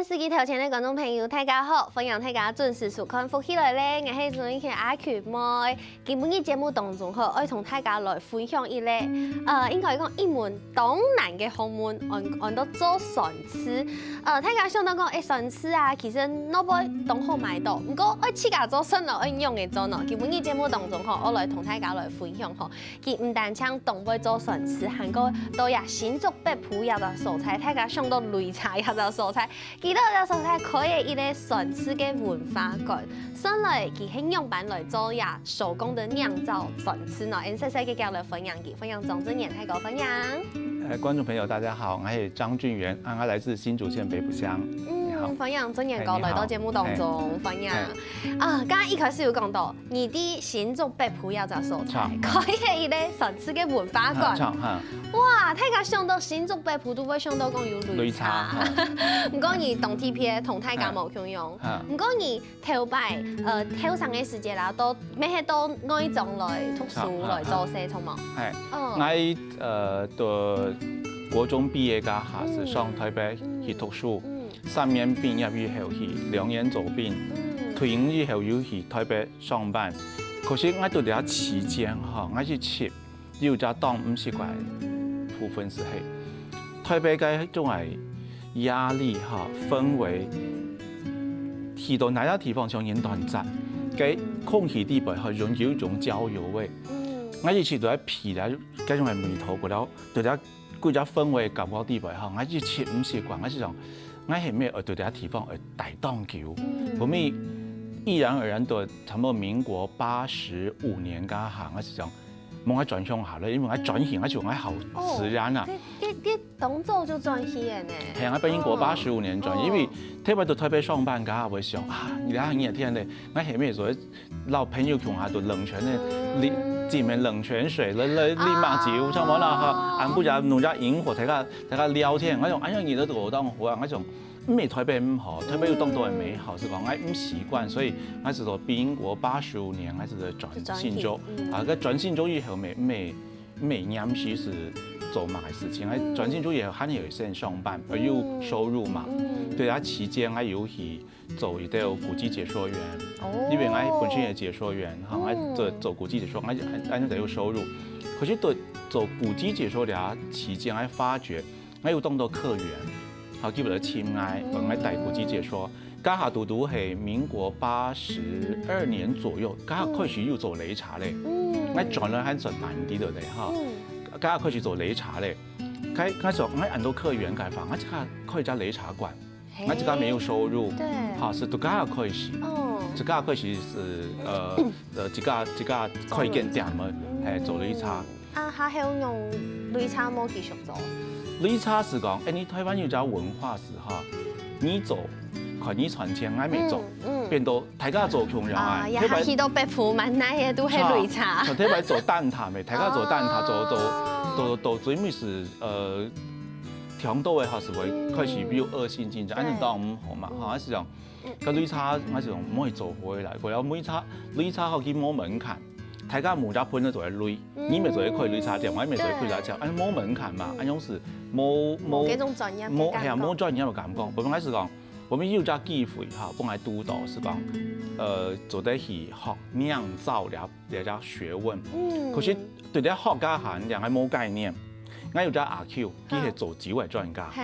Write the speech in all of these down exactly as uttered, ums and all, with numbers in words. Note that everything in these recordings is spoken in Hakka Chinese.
手機頭前个觀眾朋友，大家好，歡迎大家準時收看《福氣來了》，𠊎係主持人阿Q妹。今晡日節目當中吼，愛同大家來分享一個，呃，應該講一門當難个學問，安安到做酸醋。呃，大家想到講，誒，酸醋啊，其實外背當好買到，毋過愛自家做酸咯，愛仰仔做呢？今晡日節目當中吼，𠊎來同大家來分享吼，佢毋單淨當會做酸醋，還過到這新竹北埔這隻所在，大家想到擂茶這隻所在， 佢到這所在開个一個酸醋个文化館，算來佢係仰般來做這手工个釀造酸醋呢？𠊎細細个叫來歡迎佢，歡迎莊正年，大哥歡迎。呃，觀眾朋友大家好，我是張俊元，啊，我來自新竹縣北埔鄉。你好。嗯，歡迎正年哥哎你好來到節目當中，歡迎。哎啊，剛剛一開始有講到，你在新竹北埔這隻所在，唱開个一個酸醋个文化館，唱哈，哇，大家想到新竹北埔都會想到講有擂茶。擂茶哈，毋過你當特別，同大家無共樣。哈，毋過你頭擺，呃，後生个時節啦，都乜係到外莊來讀書好好來做事，著無？哎，哦，我呃，到國中畢業該下係上台北去讀書，嗯三年畢業以後去兩年做兵，嗯退伍以後又去台北上班。可是𠊎在這期間吼，𠊎去食有隻當毋習慣个部分係，係台北个種个壓力哈，氛圍，去到哪個地方像人團站，个空氣裡背哈，有有一種焦油味。嗯𠊎以前都在鼻啦，該種个味道，過了，對這歸隻氛圍感覺裡背哈，𠊎以前毋習慣，𠊎係想，𠊎係毋係愛對這地方愛待當久？嗯後面毅然而然到差不多民國八十五年該下，𠊎係想，莫𠊎轉鄉下了，因為𠊎轉去，𠊎就𠊎好自然啊。這這這當早就轉去个呢。係啊，𠊎民國八十五年轉，哦因為特別到台北上班，該下會想啊，你兩日天咧，𠊎係毋係做摎朋友共下到冷泉个，你浸个冷泉水，來來啉下酒，啊像無啦哈，暗晡夜弄隻營火，大家大家聊天，𠊎想，哎呀，你都做當好啊，𠊎想。毋係台北毋好，台北有當多个美好，係講𠊎毋習慣，所以𠊎係到民國八十五年，𠊎係轉新竹，就轉去嗯啊，該轉新竹以後，毋係毋係毋係念書係做麼个事情，啊，嗯轉新竹以後還有先上班，而有收入嘛，嗯對，啊，期間𠊎有去做一個古蹟解說員，哦因為𠊎本身也解說員，哈，嗯𠊎做做古蹟解說，𠊎𠊎𠊎就有收入。可是做做古蹟解說這期間，𠊎發覺𠊎有當多客源，好，基本上親愛，𠊎愛帶古蹟解說。該下堵堵係民國八十二年左右，該下開始有做擂茶咧，嗯𠊎轉來還算難啲，對不對？哈，嗯，該下開始做擂茶咧，該該時候𠊎恁多客源開發，𠊎自家開一家擂茶館。嘿𠊎自家沒有收入，對，哈，係自家開始，哦，自家開始係呃呃自家自家開間店个，係做擂茶。啊，還有用擂茶無繼續做，擂茶係講，哎，你台灣有隻文化係哈，你做，看你賺錢，𠊎無做，嗯變到大家做共樣啊，啊，也還去到北埔，滿哪个都係擂茶，像特別做蛋撻咩，大家做蛋撻做做哦做做最尾係呃，強到个話係會開始有惡性競爭，嗯恁樣當毋好嘛，哈，係講，該擂茶，𠊎係講毋會做回來，過了擂茶擂茶好佢無門檻，大家無隻分都做得擂，你乜做得開擂茶店，𠊎乜做得開擂茶店，恁無門檻嘛，恁樣係無無無這種專業無个感覺，係啊無專業个感覺，本來係講。 𠊎有隻機會哈，本來堵到係講，呃，做得去學釀造這這隻學問。嗯可是對這學該下，𠊎無概念。𠊎有隻阿舅，佢係做酒个專家，嘿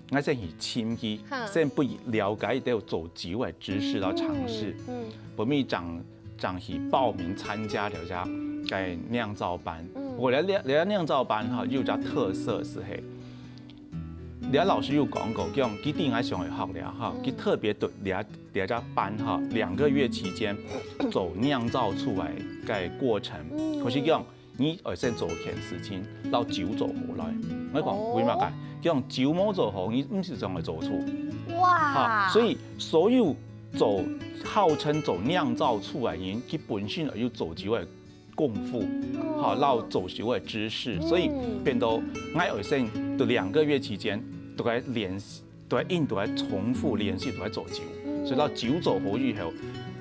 ，𠊎先去尋佢，哈先分佢了解一兜做酒个知識摎常識。嗯，後面正正去報名參加這隻个釀造班。嗯不過這這這釀造班哈，有隻特色係係， 這老師有講過，講佢定愛想愛學了哈，佢特別對這這隻班哈，兩個月期間做釀造出來个過程。嗯可是講，你愛先做一件事情，摎酒做好來。𠊎講為麼个？講酒無做好，你毋係想愛做出。哇，所以所有做號稱做釀造出來个人，佢本身愛有做酒个功夫，哈，摎做酒个知識，所以變到𠊎愛先在兩個月期間都在練習，都在硬，都在重複練習，都在做酒。所以摎酒做好以後，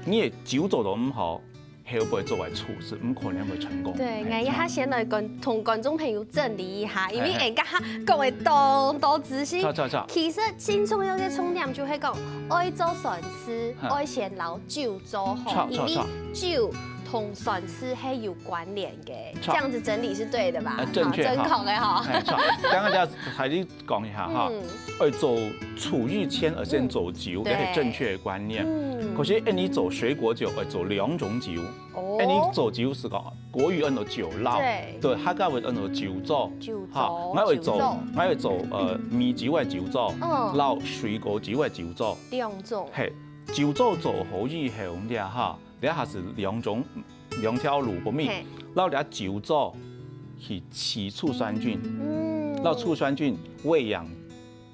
你个酒做到毋好，後背做个處事，毋可能會成功。對，嘿，𠊎這下先來跟，同觀眾朋友整理一下，因為𠊎這下講个當多資訊。著，著，著。其實最重要个重點就係講，愛做善事，愛先摎酒做好，因為酒同善事係有關聯个。這樣子整理是對的吧？呃，正確，好，正確的哈。哎，著。剛剛這樣子還是講一下哈，愛做處以前，而先做酒，這係正確的觀念。可是，哎，你做水果酒，愛做兩種酒。 哦。哎，你做酒係講，國語安到酒醪，對。對，客家話安到酒糟。酒糟，哈，𠊎會做，酒糟。𠊎會做，呃，米酒个酒糟，嗯。摎水果酒个酒糟。兩種。嘿，酒糟做好以後，你看哈，這下係兩種，兩條路，不明。嘿。摎這酒糟去驅醋酸菌，嗯。摎醋酸菌餵養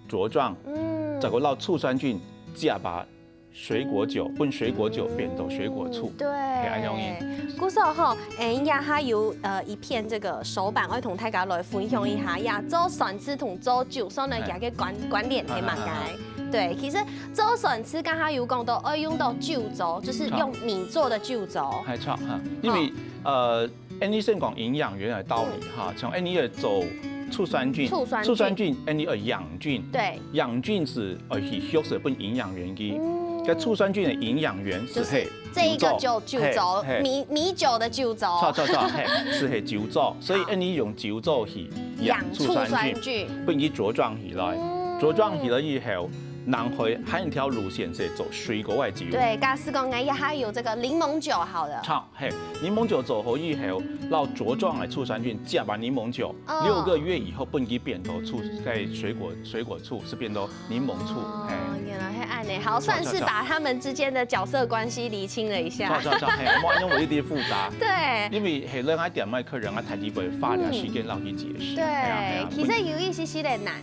茁壯，嗯。再過摎醋酸菌接把 水果酒，分水果酒變做水果醋，嗯，對。係恁樣个。故所吼，哎，這下有，呃，一片這個手板，愛同大家來分享一下，呀，做酸醋同做酒，所以呢，哎。佢个關，關聯係麼个？哎，哎，哎，哎。對，其實做酸醋剛剛有講到，愛用到酒糟，就是用米做的酒糟。哎，著哈，因為，呃， 恁樣先講營養元个道理哈，像恁樣个做醋酸菌，醋酸菌。醋酸菌恁樣个養菌，對。養菌係，呃，去畜食分營養元个。嗯。該醋酸菌个營養元係，就是這一個酒，酒糟，嘿，嘿。米，米酒的酒糟。著，著，著，嘿，係，係酒糟，所以恁樣用酒糟去養醋酸菌，養醋酸菌。分佢茁壯起來。嗯。茁壯起來以後，然後還有一條路線係做水果个酒。對，假使講，哎，這下有這個檸檬酒好了。著， 嘿，檸檬酒做好以後，摎茁壯个醋酸菌接把檸檬酒，哦。六個月以後，分佢變到醋，該水果，水果醋係變到檸檬醋，哦，嘿。原來係恁樣，好，著，著，著。算是把他們之間的角色關係釐清了一下。著，著，著，嘿，莫恁樣有一點複雜。對。因為係另外一點，客人啊，佢就會花點時間摎佢解釋。嗯。對，嘿啊，嘿啊，其實有一些些的難。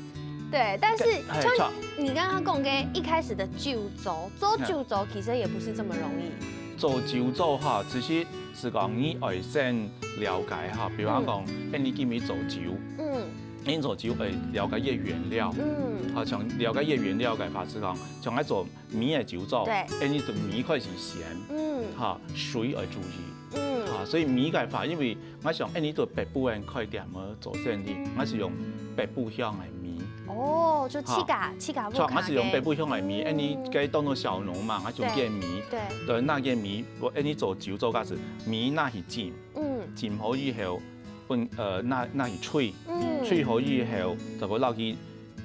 對，但是像你剛剛講的，一開始的酒糟，做酒糟其實也不是這麼容易。做酒糟哈，其實係講你愛先了解哈，比方講，嗯。哎，你今日做酒，嗯。你做酒愛了解佢个原料，嗯。好，像了解佢个原料个話係講，像愛做米个酒糟，對。哎，你做米開始先，嗯。哈，水愛注意，嗯。啊，所以米个話，因為 𠊎想，哎，你做北部人開店無做生意，𠊎係用北部鄉个米。哦，就自家，啊。自家屋下个。著，𠊎係用北部鄉个米，嗯。哎，你該當多小農嘛，𠊎用該米。對。對。對，拿該米，𠊎，哎，你做酒糟該時，米拿去浸，嗯。浸好以後，分，呃，拿，拿去炊，嗯。炊好以後，再過落去，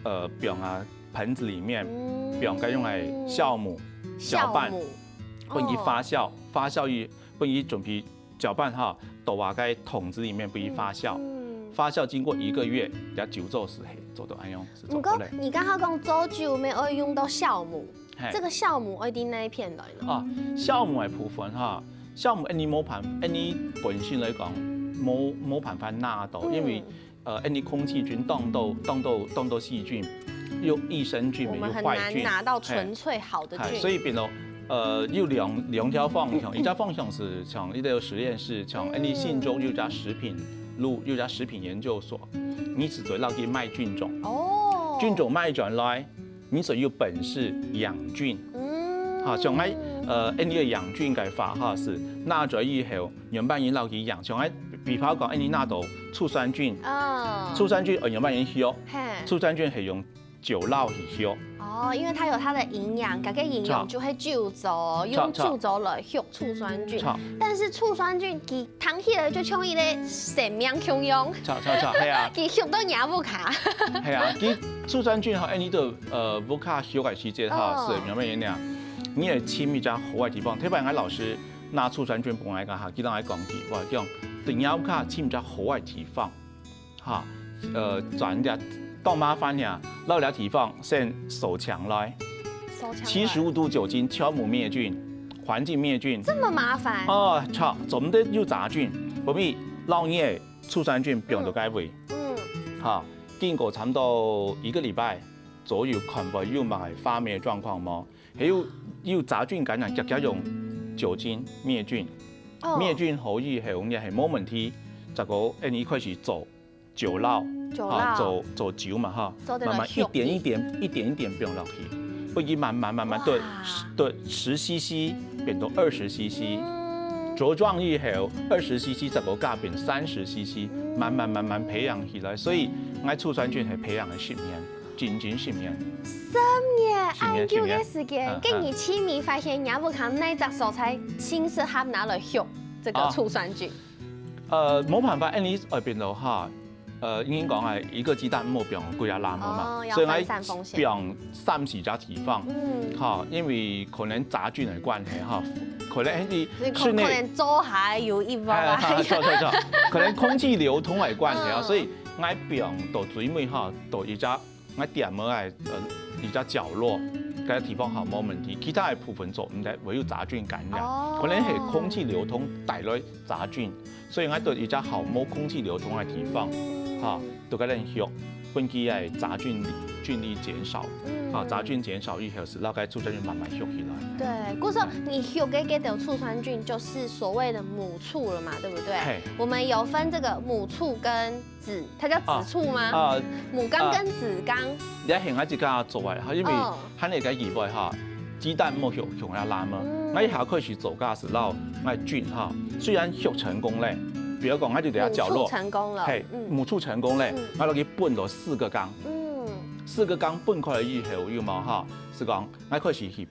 呃，放啊盆子裡面，嗯。放該用个酵母，攪拌，酵母。分佢發酵，哦。發酵以，分佢準備 攪拌哈，倒啊該桶子裡面分佢發酵。嗯。發酵經過一個月，這酒糟係係做到恁樣，係做好咧。毋過，你剛剛講做酒乜愛用到酵母，嘿。這個酵母愛在哪片來呢？啊，酵母个部分哈，酵母恁樣無辦，恁樣本身來講，無，無辦法拿到，嗯。因為，呃，恁樣空氣中當多，當多，當多細菌，有益生菌，我們很難拿到純粹好的菌。有壞菌。嘿，所以變到 呃，有兩，兩條方向，一條方向係像一個實驗室，像恁樣新竹有隻食品路，有隻食品研究所，你係做落去買菌種。哦。菌種買轉來，你就有本事養菌。嗯。哈，像𠊎，呃，恁樣个養菌个話哈，係拿轉以後，原本人落去養，像𠊎，比方講，恁樣拿到醋酸菌，啊。醋酸菌，呃，原本人畜，嘿。醋酸菌係用 酒醪去畜。哦，因為它有它的營養，該个營養就會酒糟，著。用酒糟來畜醋酸菌。著。但是醋酸菌佢聽起來就像一個生命共樣。著，著，著，係啊。佢畜到若屋下。係啊，佢醋酸菌哈，哎，你都，呃，屋下畜个時節哈，哦。係，明白原諒。你愛尋一隻好个地方，特別𠊎老師拿醋酸菌分𠊎个哈，佢同𠊎講句話，講，等若屋下尋一隻好个地方。 哈，呃，轉這當麻煩呀，落這地方先掃牆來，掃牆來。七十五度酒精全部滅菌，環境滅菌。這麼麻煩？哦，著，做毋得有雜菌，後尾落葉、醋酸菌放到該位。嗯。嗯。哈，經過差不多一個禮拜左右，看會有麼个發霉狀況無？ 還有，有雜菌感染，直接用酒精滅菌。哦。滅菌好以後，你係無問題，再過，哎，你開始做酒醪，酒醪。哈，做，做酒嘛，哈，做得來慢慢一點一點，一點一點放落去，分佢慢慢慢慢，對，哇。對，十C C變到二十C C。嗯。茁壯以後，二十 C C 再過加變三十 C C，慢慢慢慢培養起來。所以，𠊎醋酸菌係培養了十年，整整十年。十年，十年，恁久个時間，十年。嗯，嗯。該你試著發現，你屋下哪隻所在盡適合拿來畜這個醋酸菌？哦。呃，無辦法，恁樣愛變到哈，呃，應該講啊，一個雞蛋莫放幾下籃嘛，哦，要分散風險。所以𠊎放三四隻地方，嗯。哈，因為可能雜菌的關係哈，可能你所以可，室內，可能灶下有一包啊。哎，哈，著，著，著，可能空氣流通的關係啊，嗯。所以𠊎放到最尾哈，到一隻，𠊎店門哎，呃，一隻角落，該地方好無問題，其他的部分做毋得，會有雜菌感染，哦。可能係空氣流通帶來雜菌。 所以𠊎對一隻好無空氣流通个地方，哈，都該恁畜，分佢个雜菌，菌類減少，嗯。哈，雜菌減少以後，係讓該醋酸菌慢慢畜起來。對，故所你畜个這兜醋酸菌就是所謂的母醋了嘛，對不對？嘿。我們有分這個母醋跟子，它叫子醋嗎？啊，啊。母缸跟子缸。啊，你愛先愛自家做啊，因為嗯。還有一個疑問哈，雞蛋莫畜，畜那爛嘛。嗯。𠊎一下開始做个時候，𠊎菌哈，雖然畜成功了，比如講，𠊎就在角落，母醋成功了，嘿，嗯。母醋成功了，嗯。𠊎落去分到四個缸，嗯。四個缸分開以後，有無哈？係講，𠊎開始去，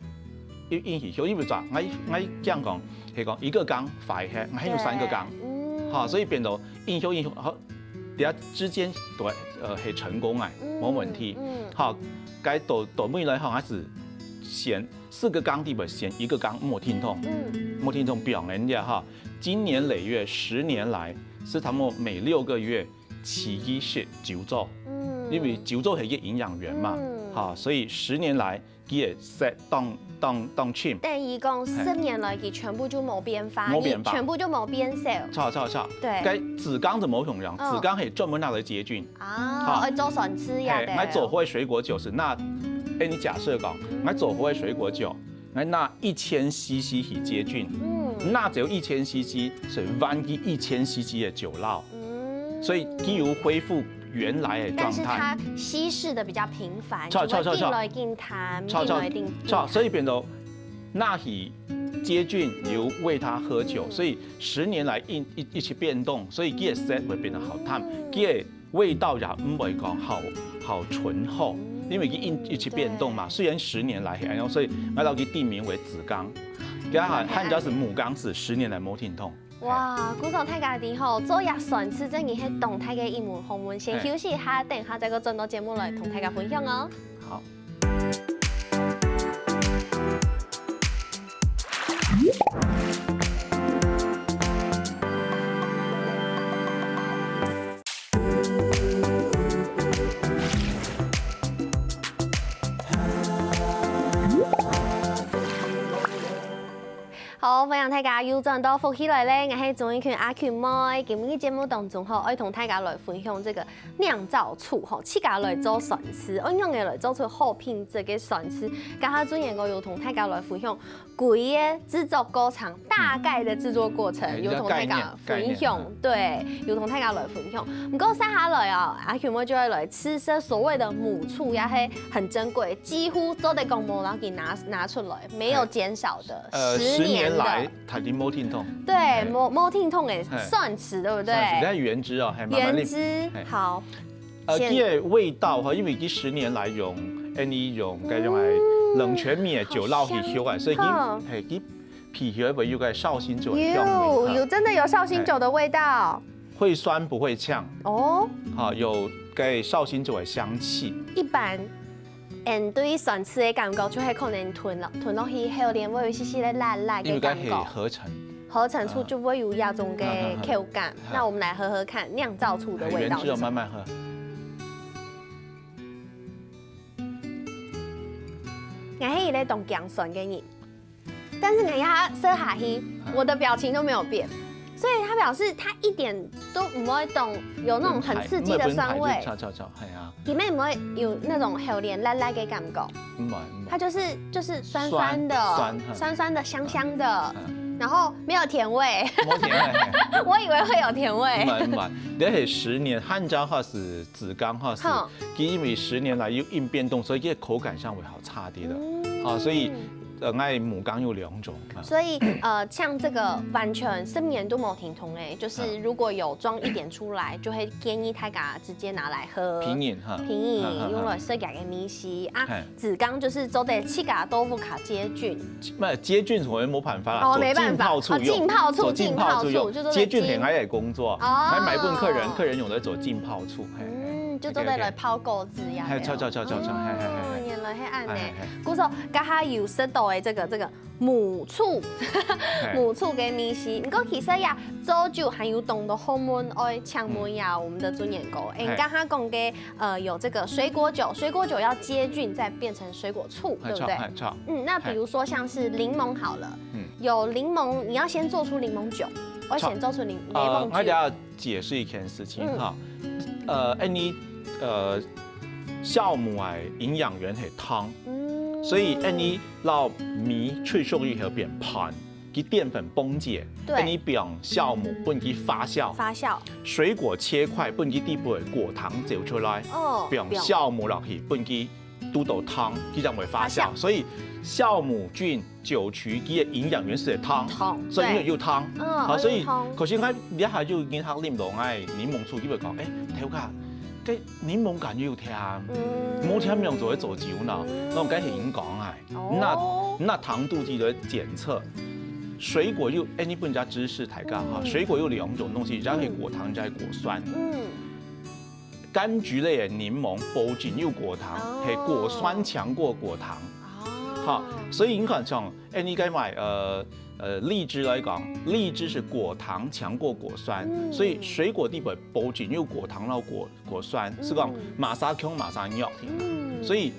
一，一起畜，因為啥？𠊎，𠊎這樣講，係講一個缸壞忒，𠊎還有三個缸，對，嗯。哈，所以變到一畜一畜，好， 這下之間都，呃，很成功哎，嗯，無問題。嗯。好，該到，到尾來吼，還係選四個缸底背選一個缸，莫停動，嗯。莫停動表人家哈，經年累月，十年來，係差不多每六個月取一次酒糟，嗯。因為酒糟係一個營養源嘛，嗯。哈，所以十年來， 佢个色當，當，當深。等於講，嘿。十年來佢全部就無變化，無變化。佢全部就無變色。著，著，著。對。該子缸就無共樣，嗯。子缸係專門拿來接菌。啊，好。愛做酸醋呀，嘿，對。𠊎做好个水果酒係，那，哎，你假設講，嗯。𠊎做好个水果酒，𠊎拿一千C C去接菌，嗯。那只有一千C C，所以換佢一千C C个酒糟。嗯。所以佢有恢復原來个狀態。但是它稀釋得比較頻繁，著，就會著，著，著。緊來緊淡，著，著，緊來緊淡。著，所以變到拿去接菌，又餵牠喝酒，嗯。所以十年來一，一，一直變動，所以佢个色會變到好淡，嗯。佢个味道也毋會講好，好醇厚，嗯，因為佢一，一直變動嘛。對。雖然十年來係恁樣，所以𠊎摎佢定名為子缸。佢還，還叫係母缸子，十年來無停動。 哇，故所大家知吼，做這酸醋真个係當大个一門學問。先，嘿。休息一下，等下再過轉到節目來同大家分享哦。好。 好，歡迎大家又轉到福氣來了，𠊎係鍾意群阿群妹。今日節目當中吼，愛同大家來分享這個釀造醋吼，自家來做酸醋，愛仰般來做出好品質个酸醋。剛剛主持人有同大家來分享 歸個製作過程，大概的製作過程，嗯，有同大家分享，概念，概念，嗯。對，有同大家來分享。毋過接下來哦，阿群妹就會來試食所謂的母醋，也係很珍貴，幾乎做得講無摎佢拿，拿出來，沒有減少的，呃，十年的。十年來，佢就無停動。對，嘿。無，無停動个，嘿。酸醋，對不對？酸醋，它原汁哦，還慢慢地，原汁，嘿。好。 呃，先，佢个味道吼，因為佢十年來用，恁樣用，該用來冷泉米个酒糟去畜啊，嗯，所以佢，好香。嘿，佢鼻起來會有個紹興酒个香味，有，哈。有，真的有紹興酒的味道。嘿。會酸不會嗆。哦。好，有該紹興酒个香氣。一般，嗯，對於酸醋个感覺，就係可能吞落，吞落去後，會有一息息个辣辣个感覺。因為該係合成。 合成醋就會有這種个口感。嗯，嗯，嗯，嗯。那我們來喝喝看釀造醋的味道是什麼。原汁哦，慢慢喝。𠊎係一個當驚酸个人，但是𠊎這下食下去，嗯。我的表情都沒有變，所以它表示它一點都毋會當有那種很刺激的酸味。嗯，係，毋會，毋會，著，著，著，係啊。 裡面有沒有有那種口涎辣辣个感覺？毋會，毋會。它就是，就是酸酸的，酸，酸，哼。酸酸的、香香的，嗯，嗯。然後沒有甜味。無甜味，嘿。我以為會有甜味。毋會，毋會。這係十年，漢江話係，子缸話係，哼。佢因為十年來有因變動，所以佢个口感上會好差啲个。嗯。啊，所以呃，𠊎母缸有兩種。啊。所以呃，像這個完全十年都無停動誒，就是如果有裝一點出來，就會建議大家直接拿來喝。品飲哈。品飲，用來食个東西啊。係。子缸就是做得自家到屋下接菌。那接菌我也沒辦法啦，哦，沒辦法，浸泡處用，哦，浸泡處，做浸泡處用，就做接菌很愛的工作，哦，還買分客人，客人用來做浸泡處，係。嗯，就做得來泡果子呀。係，泡泡泡泡，係係係。哦，原來係恁呢。故所，這下有食到的這個這個 母醋，母醋个味緒。毋過其實呀，做酒還有當多學問愛請問呀，我們的尊嚴哥。誒，你剛剛講个，呃，有這個水果酒，水果酒要接菌再變成水果醋，對不對？嗯，那比如說像是檸檬好了，有檸檬，你要先做出檸檬酒，我先做出檸，檸檬酒。呃，我等下解釋一件事情哈。呃，恁呢，呃，酵母啊，營養源係糖，所以恁呢 摎米催熟以後變飯，佢澱粉崩解，對，分佢變酵母，分佢發酵。發酵。水果切塊，分佢底部个果糖走出來，哦，變酵母落去，分佢堵到糖，佢正會發酵。發酵。所以酵母菌酒麴佢个營養源係糖，糖，所以因為有糖，對。嗯，好，所以，有糖。可是𠊎這下就人客啉落𠊎檸檬醋，佢會講，誒，頭家，該檸檬感覺有甜，嗯。無甜樣做會做酒呢？嗯。該𠊎同佢講啊。 哦。那，那糖度記得檢測。水果有，誒，你分人家知識大家哈，嗯。水果有兩種東西，一隻係果糖，一隻係果酸。嗯。柑橘類的檸檬，無盡有果糖，哦。係果酸強過果糖。哦。好，所以你看像，誒，你該買，呃，呃，荔枝來講，荔枝係果糖強過果酸，嗯。所以水果底背無盡有果糖摎果 果酸，係講，嗯。麼儕強麼儕弱。嗯。所以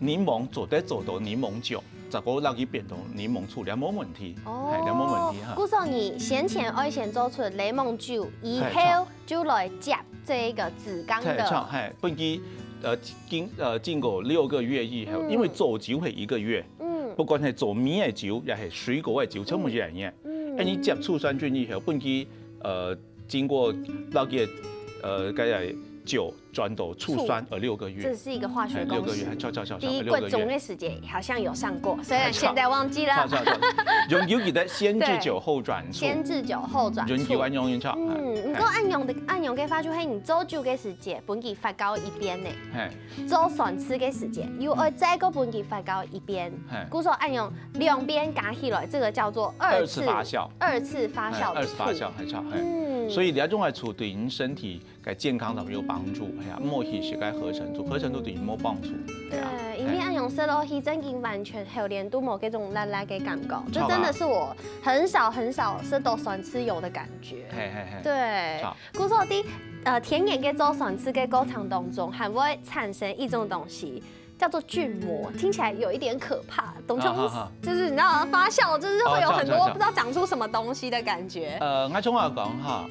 檸檬做得做到檸檬酒，再過落去變到檸檬醋，這無問題。哦。係，這無問題哈。故所你先前愛先做出檸檬酒，以後就來接這個子缸个。係，係，係，分佢，呃，經，呃，經過六個月以後，嗯。因為做酒係一個月，嗯。不管係做米个酒，也係水果个酒，全部一樣。嗯。誒，你接醋酸菌以後，分佢，呃， 經過落去，呃，該酒轉到醋酸，醋。呃，六個月。這是一個化學公式。哎，六個月，還超，超，超，超，第一，六個月。國中的時節好像有上過，雖然現在忘記了。超，超，超。永久記得先製酒後轉醋。對，先製酒後轉醋。永久恁樣，永久。嗯，哎。毋過恁樣个，恁樣个話，就係你做酒个時節，分佢發酵一遍呢。嘿。 做酸醋个時節，又愛再過分佢發酵一遍。嘿。故所恁樣兩遍加起來，這個叫做二次，二次發酵。二次發酵的醋。哎，二次發酵，嘿，嘿。嗯。所以這種个醋對人身體个健康上有幫助，哎呀，莫去食該合成醋，合成醋對人無幫助，哎呀。對，因為恁樣食落去，真經完全口裡肚無該種辣辣个感覺，這真的是我很少很少食到酸醋有的感覺。嘿，嘿，嘿。對。好。 故所在，呃，天然个做酸醋个過程當中，還會產生一種東西，叫做菌膜，聽起來有一點可怕。當像是，啊，哈，哈。就是你知道嗎？發酵就是會有很多，哦，知道，知道，知道。不知道長出什麼東西的感覺。呃，𠊎總要講哈，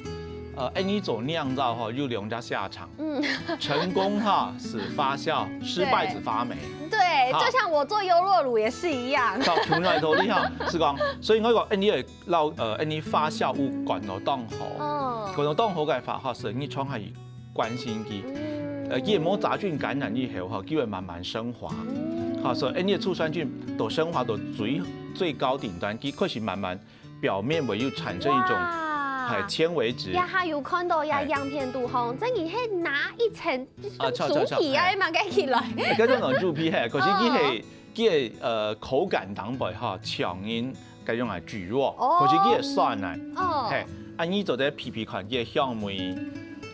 呃，恁樣做釀造哈，有兩隻下場。嗯。成功哈是發酵，失敗是發霉。對。對，哈。就像我做優酪乳也是一樣。到出來頭你哈，係講，所以𠊎講，恁樣个 摎，呃，恁樣發酵物管到當好。哦。管到當好个話，哈，係你常下去關心佢。嗯。呃，佢無雜菌感染以後，哈，佢會慢慢升華。嗯。哈，所以恁樣个醋酸菌都升華到最，最高頂端，佢開始慢慢表面會有產生一種，哇。哎，纖維質。呀，還有看到呀，哎。樣片肚吼，這你係拿一層，啊，像樹皮啊，像，像，哎。嘛，蓋起來。哎，該種人樹皮，嘿，可是佢係，哦。佢个，呃，口感當中，哈，強硬 該種个蒟蒻，哦。或是佢个酸啊，哦。嘿，啊，你做得鼻鼻看佢个香味，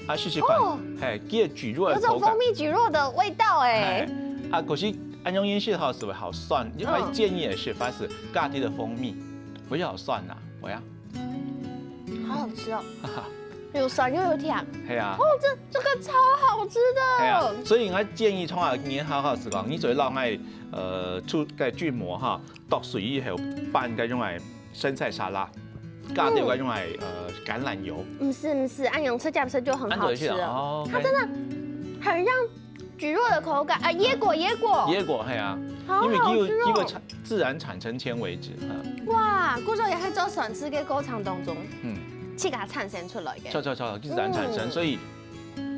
啊，試試看，哦。嘿，佢个蒟蒻个口感。有種蜂蜜蒟蒻的味道欸。嘿，啊，可是恁樣飲食吼，係會好酸，嗯。𠊎建議个食法係加點个蜂蜜，比較好酸呐，會啊。好好吃哦。哈哈。有酸又有甜。嘿啊。哦，這，這個超好吃的。嘿啊，所以𠊎建議從來你好好食講，你做得讓愛，呃，出个蒟蒻哈， 剁碎以後拌該種个生菜沙拉，加點該種个，呃，橄欖油。毋係，毋係，恁樣直接食就很好吃了。恁樣就好吃了，哦，OK。它真的很像蒟蒻的口感，啊，野果，野果。野果，嘿啊，好好吃哦。因為佢有，佢會產，自然產生纖維質，哈。哇，故所也係做酸醋个過程當中，嗯。自家產生出來个。著，著，著，自然產生，嗯。所以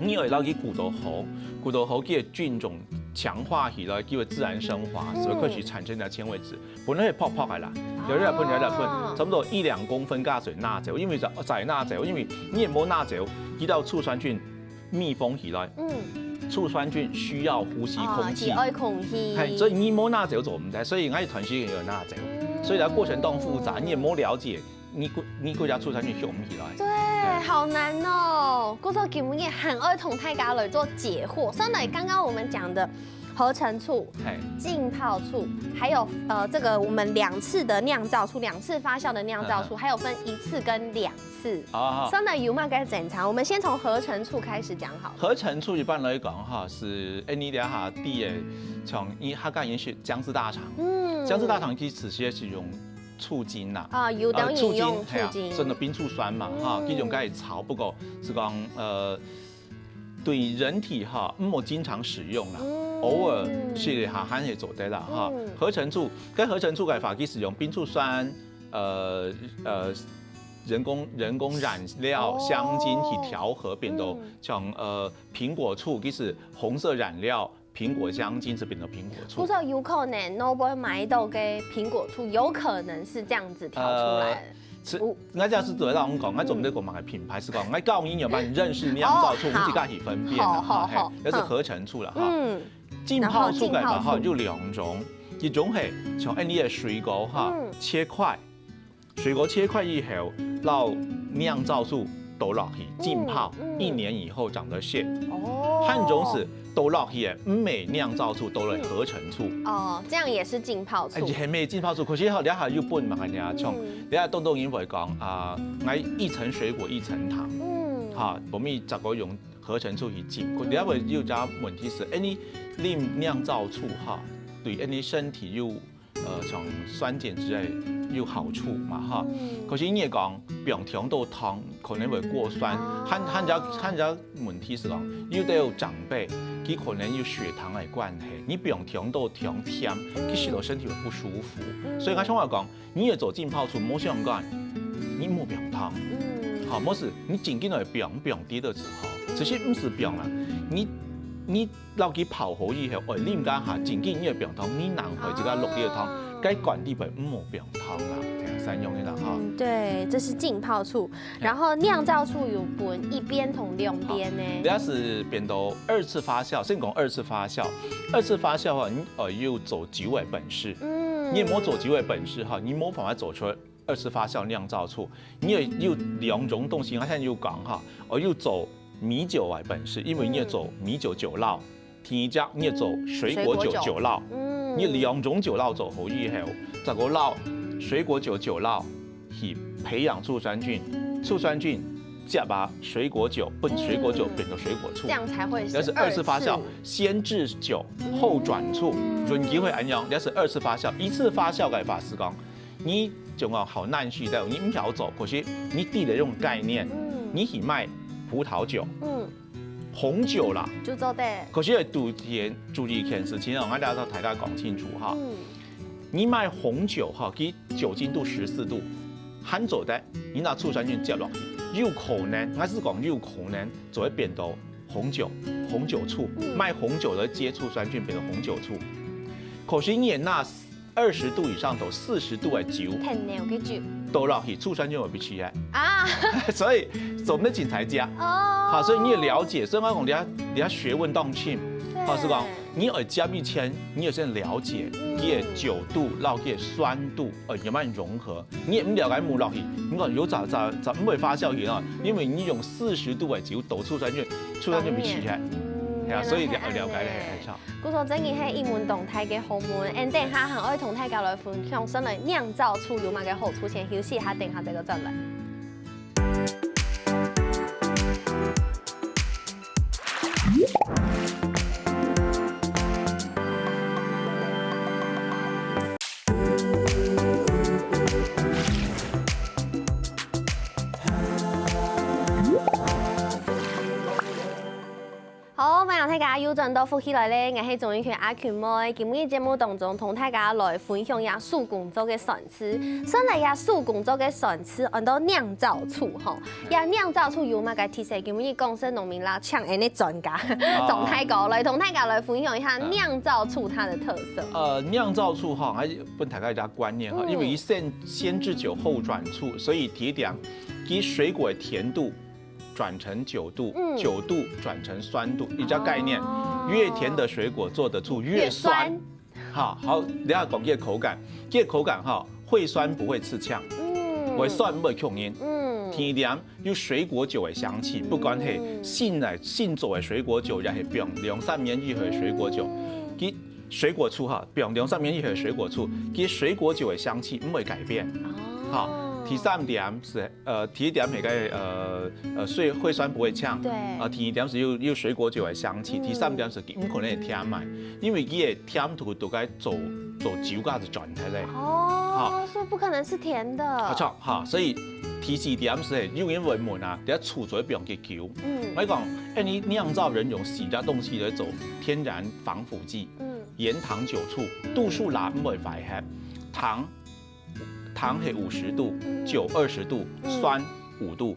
你愛摎佢顧到好，顧到好，佢个菌種強化起來，就會自然生發，所以開始產生了纖維質。本來係薄薄个啦，有一日噴，有一日噴，差不多一兩公分个水拿走，因為在在拿走，因為你也無拿走，一到醋酸菌密封起來，嗯，醋酸菌需要呼吸空氣，哦，係愛空氣，嘿，所以你無拿走做毋得，所以𠊎斷食也有拿走，所以它過程當複雜，你也無了解。 你國你國家醋酸菌用毋起來。對，好難哦。故所今日很愛同大家來做解惑。上來剛剛我們講的合成醋、浸泡醋，還有呃這個我們兩次的釀造醋，兩次發酵的釀造醋，還有分一次跟兩次。啊，上來有麼个檢查？我們先從合成醋開始講好了。合成醋一般來講哈，係𠊎等這下知个，像佢客家人係薑絲大腸，嗯，薑絲大腸其實係用 醋精啦，啊，有當然用醋精，係啊，真个冰醋酸嘛，哈，佢用該炒，不過係講，呃，對人體哈，毋好經常使用啦，偶爾食一下還係做得啦，哈。合成醋，該合成醋个話，佢係用冰醋酸，呃呃，人工人工染料、香精去調和，變到像呃蘋果醋，佢係紅色染料。 蘋果香精，係變成蘋果醋。故所有可能，外背買到个蘋果醋，有可能係這樣子調出來。呃，係，𠊎這係對人講，𠊎做毋得講麼个品牌，係講，𠊎教你仰般認識釀造醋，哦，你自家去分辨啦，好，好，哈，嘿，好，這係合成醋啦，哈。嗯，浸泡醋个話，然後浸泡醋。哈，有兩種，一種係像恁呢个水果哈，切塊， 水果切塊以後，摎釀造醋倒落去浸泡，一年以後正得食。哦，還有一種係倒落去个，毋係釀造醋，倒落合成醋。哦，這樣也是浸泡醋。哎，係毋係浸泡醋，可是吼，這下又分麼个呢，像這下當多人會講啊，𠊎一層水果一層糖，嗯，哈，無乜習慣用合成醋去浸，可是這下有隻問題係，哎，你啉釀造醋哈，對，哎，你身體又 呃，像酸鹼之類有好處嘛，哈。可是你也講，放忒多糖可能會過酸，還還有還有問題係講，有兜長輩，佢可能有血糖个關係，你放忒多糖甜，佢食到身體會不舒服。所以𠊎想話講，你也做浸泡醋無相干，你莫放糖，好，無係你緊緊來放放跌个時候，其實毋係放啦，你你 摎佢泡好以後，愛啉該下，正經你个冰糖，你拿開自家落去个糖，該罐底背毋好冰糖啦，係啊，三樣个啦哈。嗯，對，這是浸泡醋，然後釀造醋有分一邊同兩邊呢。這係變到二次發酵，先講二次發酵。二次發酵哈，你愛有做酒个本事，嗯，你無做酒个本事哈，你無辦法做出二次發酵釀造醋。你愛有兩種東西，𠊎頭先有講哈，愛有做米酒个本事，因為你愛做米酒酒醪。 第二隻，你愛做水果酒酒醪，你兩種酒醪做好以後，再過摎水果酒酒醪去培養醋酸菌，醋酸菌接啊水果酒，分水果酒變成水果醋，這樣才會是這係二次發酵，先製酒後轉醋，有機會恁樣，這係二次發酵。一次發酵个話係講，你總要好難食个，你毋曉做，可是你知得這種概念，你去賣葡萄酒，嗯。 紅酒啦，就做得。可是愛注意，注意一件事情哦，𠊎等同大家講清楚哈。你賣紅酒哈，佢酒精度十四度，還做得，你拿醋酸菌接落去，有可能，𠊎係講有可能就會變到紅酒，紅酒醋，賣紅酒个接醋酸菌變成紅酒醋。可是你也拿 二十度以上到四十度个酒，天然个酒，倒落去醋酸菌會變起來啊，所以做毋得凊彩食。哦，好，所以你也了解，所以𠊎講你要你要學問當深，好，係講你愛食以前，你要先了解佢个酒度，摎佢个酸度，呃，有沒有融合？你也毋了解無落去，你講有咋咋咋毋會發酵去啊？因為你用四十度个酒倒醋酸菌，醋酸菌變起來，係啊，所以了了解了，係啊。 故所真个係一門當大个學問，𠊎等下還愛同大家來分享，先來釀造醋有麼个好處，先休息一下，等下再過轉來。好，歡迎大家又轉到福氣來了，𠊎係鍾意去阿群妹。今日節目當中同大家來分享一下手工做个酸醋。算來呀，手工做个酸醋，安到釀造醋吼。呀，釀造醋有麼个特色？今日講係農民啦，請恁个專家，鍾大哥來同大家來分享一下釀造醋它的特色。呃，釀造醋哈，還分大家一个觀念哈，因為先先製酒後轉醋，所以第一點，佢水果的甜度轉成酒度，酒度轉成酸度，一个概念。越甜的水果做的醋越酸。好，好，等下講這个口感，這个口感哈，會酸不會刺嗆，嗯，會酸不會嗆人。嗯，第二點，有水果酒的香氣，不管係新來新做的水果酒，也係放兩三年以後的水果酒，佢水果醋哈，放兩三年以後的水果醋，佢水果酒的香氣毋會改變。好，第三點係呃，第一點係个呃呃，所以會酸不會嗆。對。啊，第二點係有有水果酒的香氣，第三點係佢毋可能會甜嘛，因為佢个甜度都該做做酒个就轉忒咧。哦，所以不可能是甜的。好，好，所以第四點係有人會問啊，等下醋嘴放幾久？嗯，我講，哎，你釀造人用四隻東西來做天然防腐劑，嗯，鹽、糖、酒、醋，度數啦毋會壞忒，糖。糖係五十度，酒二十度，酸五度，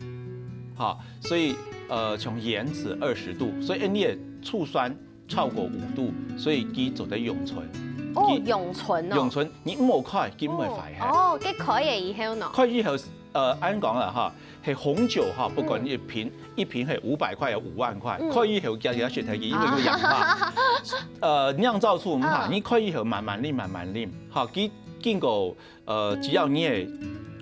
好，所以呃從鹽係二十度，所以你个醋酸超過五度，所以佢做得永存。哦，永存哦。永存，你毋好開，佢毋會壞忒。哦，該開了以後呢？開以後，呃，恁講啦哈，係紅酒哈，不管一瓶，一瓶係五百塊還五萬塊，開以後加加食下去，因為有氧化。呃，釀造醋毋怕，你開以後慢慢啉，慢慢啉，好，佢經過 呃，只要你个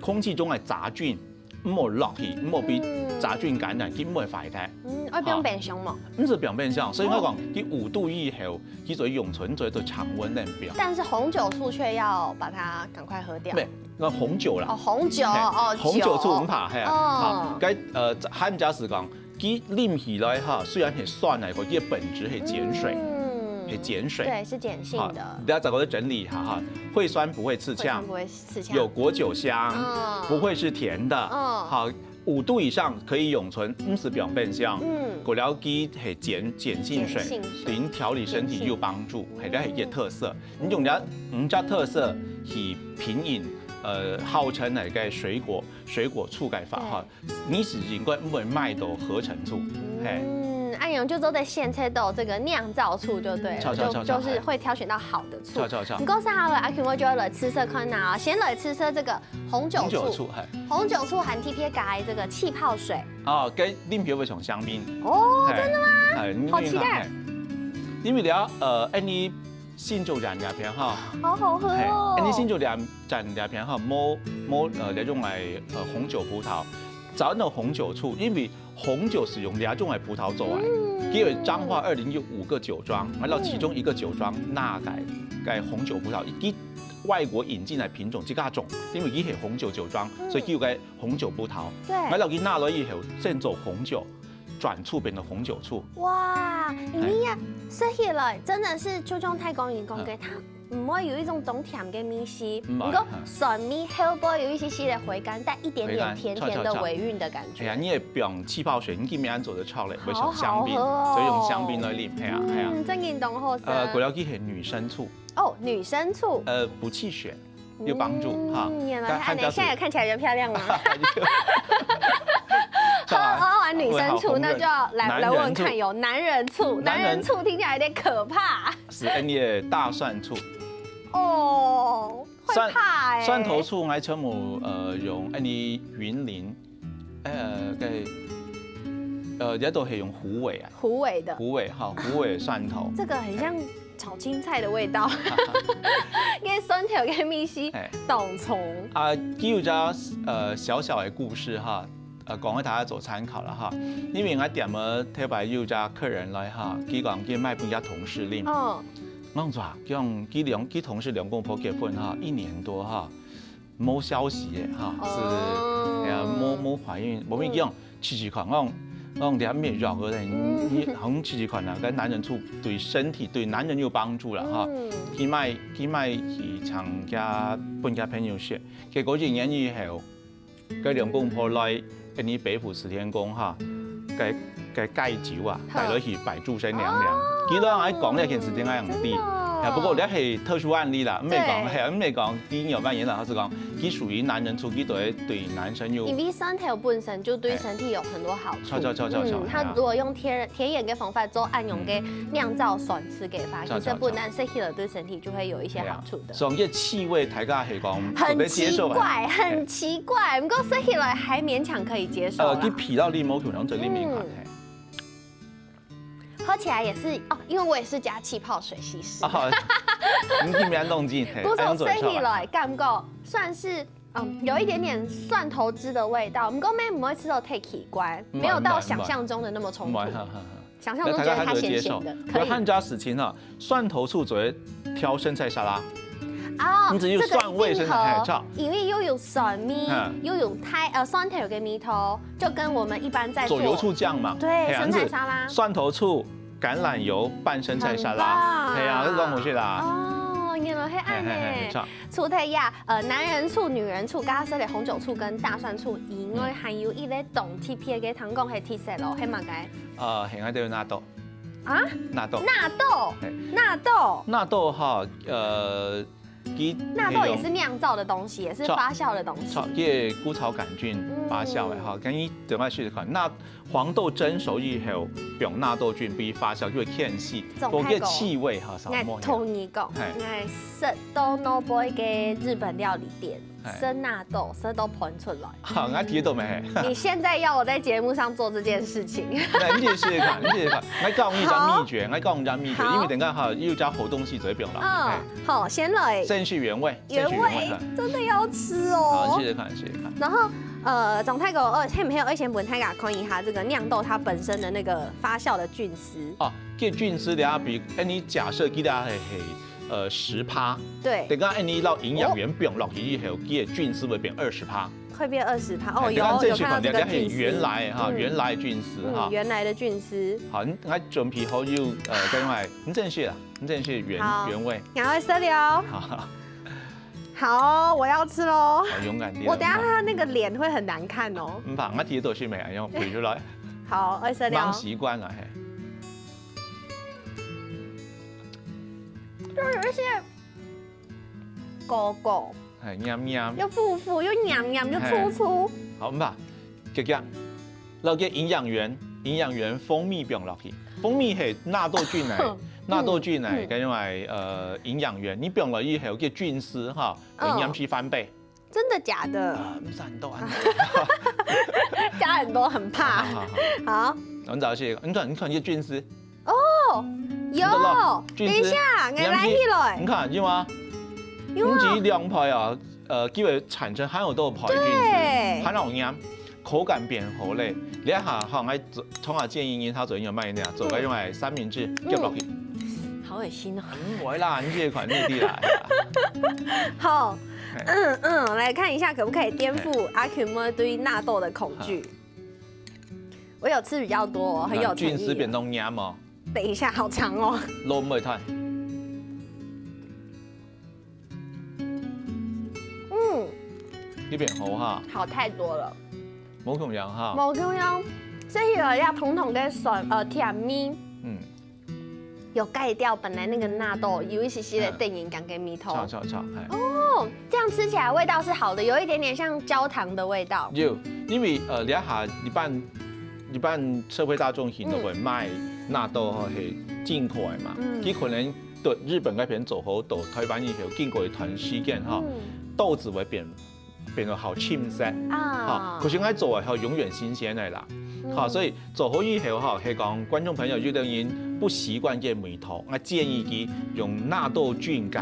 空氣中个雜菌毋好落去，毋好被雜菌感染，佢毋會壞忒。嗯，愛放冰箱無？毋使放冰箱，所以我講，佢五度以後，佢做得永存，做得常溫恁放。但是紅酒醋卻要把它趕快喝掉。對，該紅酒啦。哦，紅酒哦，紅酒醋毋怕，係啊。好，該呃，還假使講， 佢啉起來哈，雖然很酸啊，可佢个本質很鹼水，很鹼水。對，是鹼性的。等下再過來整理一下哈，會酸不會刺嗆，不會刺嗆，有果酒香，不會是甜的。好，五度以上可以永存，毋使放冰箱。嗯，過了佢係鹼鹼性水，對你調理身體有幫助，係這係一個特色。你用這五隻特色去品飲，呃，號稱那個水果水果醋个話哈。 你係應該毋會買到合成醋，嘿。嗯，恁樣就做得選擇到這個釀造醋就對了，著著著著就就是會挑選到好的醋。著著著毋過接下來阿群妹就會來試食看啊，先來試食這個紅酒醋，紅酒醋，嘿。紅酒醋還特別加這個氣泡水。哦，該啉起會像香檳。哦，嘿真的嗎？哎，好期待。因為了，呃，恁呢新竹縣這片哈，好好喝哦。嘿，恁呢新竹縣這片哈，無無呃，這種來呃紅酒葡萄，找到紅酒醋，因為紅酒係用這種个葡萄做个，因為彰化二林有五個酒莊，然後其中一個酒莊那个个紅酒葡萄，佢外國引進來品種自家種，因為佢係紅酒酒莊，所以佢有个紅酒葡萄，對。然後佢拿來以後正做紅酒，轉醋變成紅酒醋。哇，你呀，食起來真的是就像太公人講个，它毋會有一種當甜个味緒，毋會毋過酸味後背有一些些的回甘，帶一點點甜甜的尾韻的感覺。哎呀，你也不用氣泡水，你今天做得出來，會像香檳，好好喝哦所以用香檳來啉，係啊係啊。嗯，正經當好食。呃，過了佢係女生醋，哦，女生醋，呃，不棄選，有幫助哈。嗯，原來但按呢，現在有看起來比較漂亮嗎？當然喝喝完女生醋，我好红人那就要來來問問看，男人醋有男人醋，男人男人醋聽起來有點可怕。係恁呢个大蒜醋，哦，會蒜怕哎。蒜頭醋，𠊎全部呃用恁呢雲林，呃个呃，這都係用虎尾啊，虎尾的，虎尾哈，虎尾蒜頭。這個很像炒青菜的味道，因為蒜頭跟味緒哎當重。啊，佢有隻呃小小的故事哈，呃，講給大家做參考了哈。因為𠊎店个頭擺有隻客人來哈，佢講佢買分佢同事啉，嗯，我講佢講佢兩佢同事兩公婆結婚哈，一年多哈，無消息耶哈，哦係，哎呀，無無懷孕，無乜講，試試看，我講我講你還沒藥个咧，你你好像試試看啊，跟男人處對身體對男人有幫助了哈。嗯佢買佢買去參加分佢朋友食，結果一年以後，該兩公婆來，恁呢北埔慈天宮哈，該該戒酒啊，帶落去拜註生娘娘。佢都愛講這件事情愛用知。真的哦。哎，不過這係特殊案例啦，毋係講，對。係，毋係講第一有扮演啦，佢係講，佢屬於男人醋，佢都會對男生有因為蒜頭本身就對身體有很多好處。哎。著，著，著，著，著，嗯，它如果用天然、天然的方法做恁樣个釀造酸醋个話，著，其實不但食起來對身體就會有一些好處的。所以這氣味大家係講很特別接受吧？奇怪，很奇怪，不過食起來還勉強可以接受啦。呃，佢皮到裡面可能最裡面看，嗯。嘿。喝起來也是哦，因為我也是加氣泡水稀釋。啊，你你沒弄進，嘿，不過哎用嘴臭啊食起來感覺算是嗯有一點點蒜頭汁的味道，不過毋會吃到太奇怪，嗯沒有到想象中的那麼衝突。唔會，哈哈哈。想象中覺得它鹹鹹的，可以。我看人家事情哈，蒜頭醋只會調生菜沙拉，哦，你只有蒜味這個一定合生菜，著。因為又有蒜味，嗯。又有太呃蒜頭个味道，就跟我們一般在做做油醋醬嘛，對嘿啊生菜沙拉。蒜頭醋、橄欖油拌生菜沙拉，很棒。嘿啊，這種東西啦。哦，原來係恁呢。嘿嘿嘿，著。除忒呀，呃，男人醋、女人醋、加上紅酒醋跟大蒜醋以外，嗯。還有一個當特別个，聽講係特色咯，係麼个？呃，現在都有納豆。啊？納豆。納豆嘿。納豆。納豆哈，呃，佢納豆也是釀造的東西，也是發酵的東西。著，佢个枯草桿菌發酵个哈，跟你等下試試看。那黃豆蒸熟以後，用納豆菌被發酵，就會牽絲，總不過氣味哈，少我摸。同你講，嘿。我食到哪位个日本料理店，嘿。生納豆，食到噴出來。好，我提到沒？你現在要我在節目上做這件事情？那你試試看，你試試看。我教你一隻祕訣，我教你一隻祕訣，好。因為等下哈，有一隻好東西就會變了。嗯，好，先來。先是原味，原味，真的要吃哦。好，試試看，試試看。然後呃，總太哥，呃，係毋係愛先分大家看一下這個釀豆它本身的那個發酵的菌絲？哦，這菌絲咧，比，哎，你假設佢咧係係呃十趴，對，等下哎你落營養元放落去以後，佢个菌絲會變二十趴。會變二十趴哦，哎有有看到這個菌絲，原來哈，嗯原來菌絲哈嗯，。原來的菌絲。好，你來準備好又呃，等下你正式啦，你正式原好原味。然後色料，好，好，我要吃喽。好勇敢點。我等下它那個臉會很難看哦。嗯，把我提到是沒，用比出來，好，愛色料忙，習慣了嘿。就有一些勾勾，哎，黏黏。又浮浮，又黏黏，又粗粗。好，毋怕，姐姐，落个營養元，營養元蜂蜜放落去，蜂蜜係納豆菌來，納豆菌來，嗯跟用來呃營養元，你放落以後个菌絲哈，嗯會黏去翻倍。真的假的？啊，毋使很多，很多。加很多很怕。好好好，好，我们找一些，你看，你看这菌丝，哦，有，你看到等一下，我來起來你。看有吗？有啊你只两排啊，呃，就會產生還有多排菌對絲，還有黏，口感變好咧。你一下哈，我通常建議你，他昨天有賣那樣，做个用來三明治，嗯夾落去。好惡心哦。嗯，不會啦，你這款內地啦。好，嘿嗯嗯，來看一下可不可以顛覆阿群妹對納豆的恐懼。我有吃比較多哦，很有誠意哦。菌絲變到黏哦。等一下，好長哦。滷毋會斷，嗯，呢邊好哈，好太多了。無共樣哈。無共樣，這有要統統的酸呃甜味，嗯，有蓋掉本來那個納豆有一些些的電影感跟味道炒。炒炒，哎。哦，這樣吃起來味道是好的，有一點點像焦糖的味道。有，因為呃，這下一般一般社會大眾型都會買納豆吼，係進口个嘛。嗯佢可能對日本該片做好，到台灣以後經過一段時間哈，嗯豆子會變變到好深色。啊哈，可是𠊎做个吼永遠新鮮个啦。嗯好，所以做好以後哈，係講觀眾朋友有兜人不習慣這味道，𠊎建議佢用納豆菌个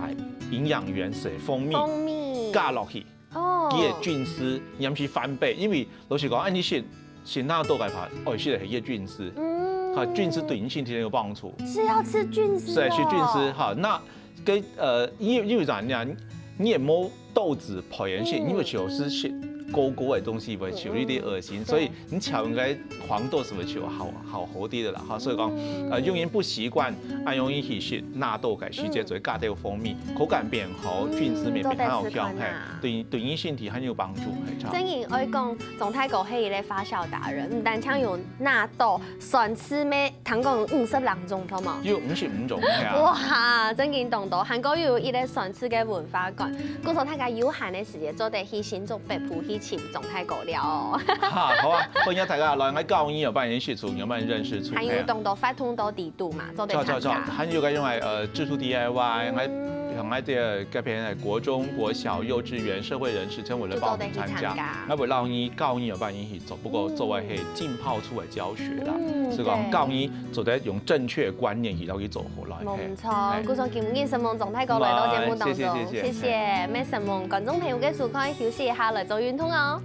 營養元素蜂蜜蜂蜜加落去。哦佢个菌絲黏去翻倍，因為老實講，恁樣食食納豆个話，愛食个係佢个菌絲，嗯哈，菌絲對你身體有幫助。是要吃菌絲哦。所以食菌絲哈，那个呃，因為因為怎樣，你也無豆子培養性，嗯因為就是食高高个東西會手有一點噁心，所以你炒應該黃豆什麼就好好好啲个啦哈。所以講，呃，有人不習慣，恁樣去食納豆个時節，做加兜蜂蜜，口感變好，菌絲乜變好香，嘿，對對人身體很有幫助，嘿，正經愛講，鍾大哥係一個發酵達人，毋單淨有納豆、酸絲乜，聽講有五十零種，著無？有五十五種，係啊。哇，正經當多，還過又有一個酸絲个文化館，故所大家有閒个時節，做得去新竹北埔去尋鍾大哥尞哦。哈，好啊，歡迎大家來，𠊎教你有辦法認識出，有辦法認識出，還有當多活動到底肚嘛，做得參加。還有个用來呃，製作 D I Y，還還這个該片國中、國小、幼稚園、社會人士，全部來報名參加，𠊎會讓你教你有辦法認識。 做，不過做个係浸泡出來教學啦，所以講教你做得用正確觀念去到去做好來。無錯，故所今日承蒙鍾大哥來到節目當中，謝謝，謝謝，乜承蒙觀眾朋友个收看，休息一下來做運動哦。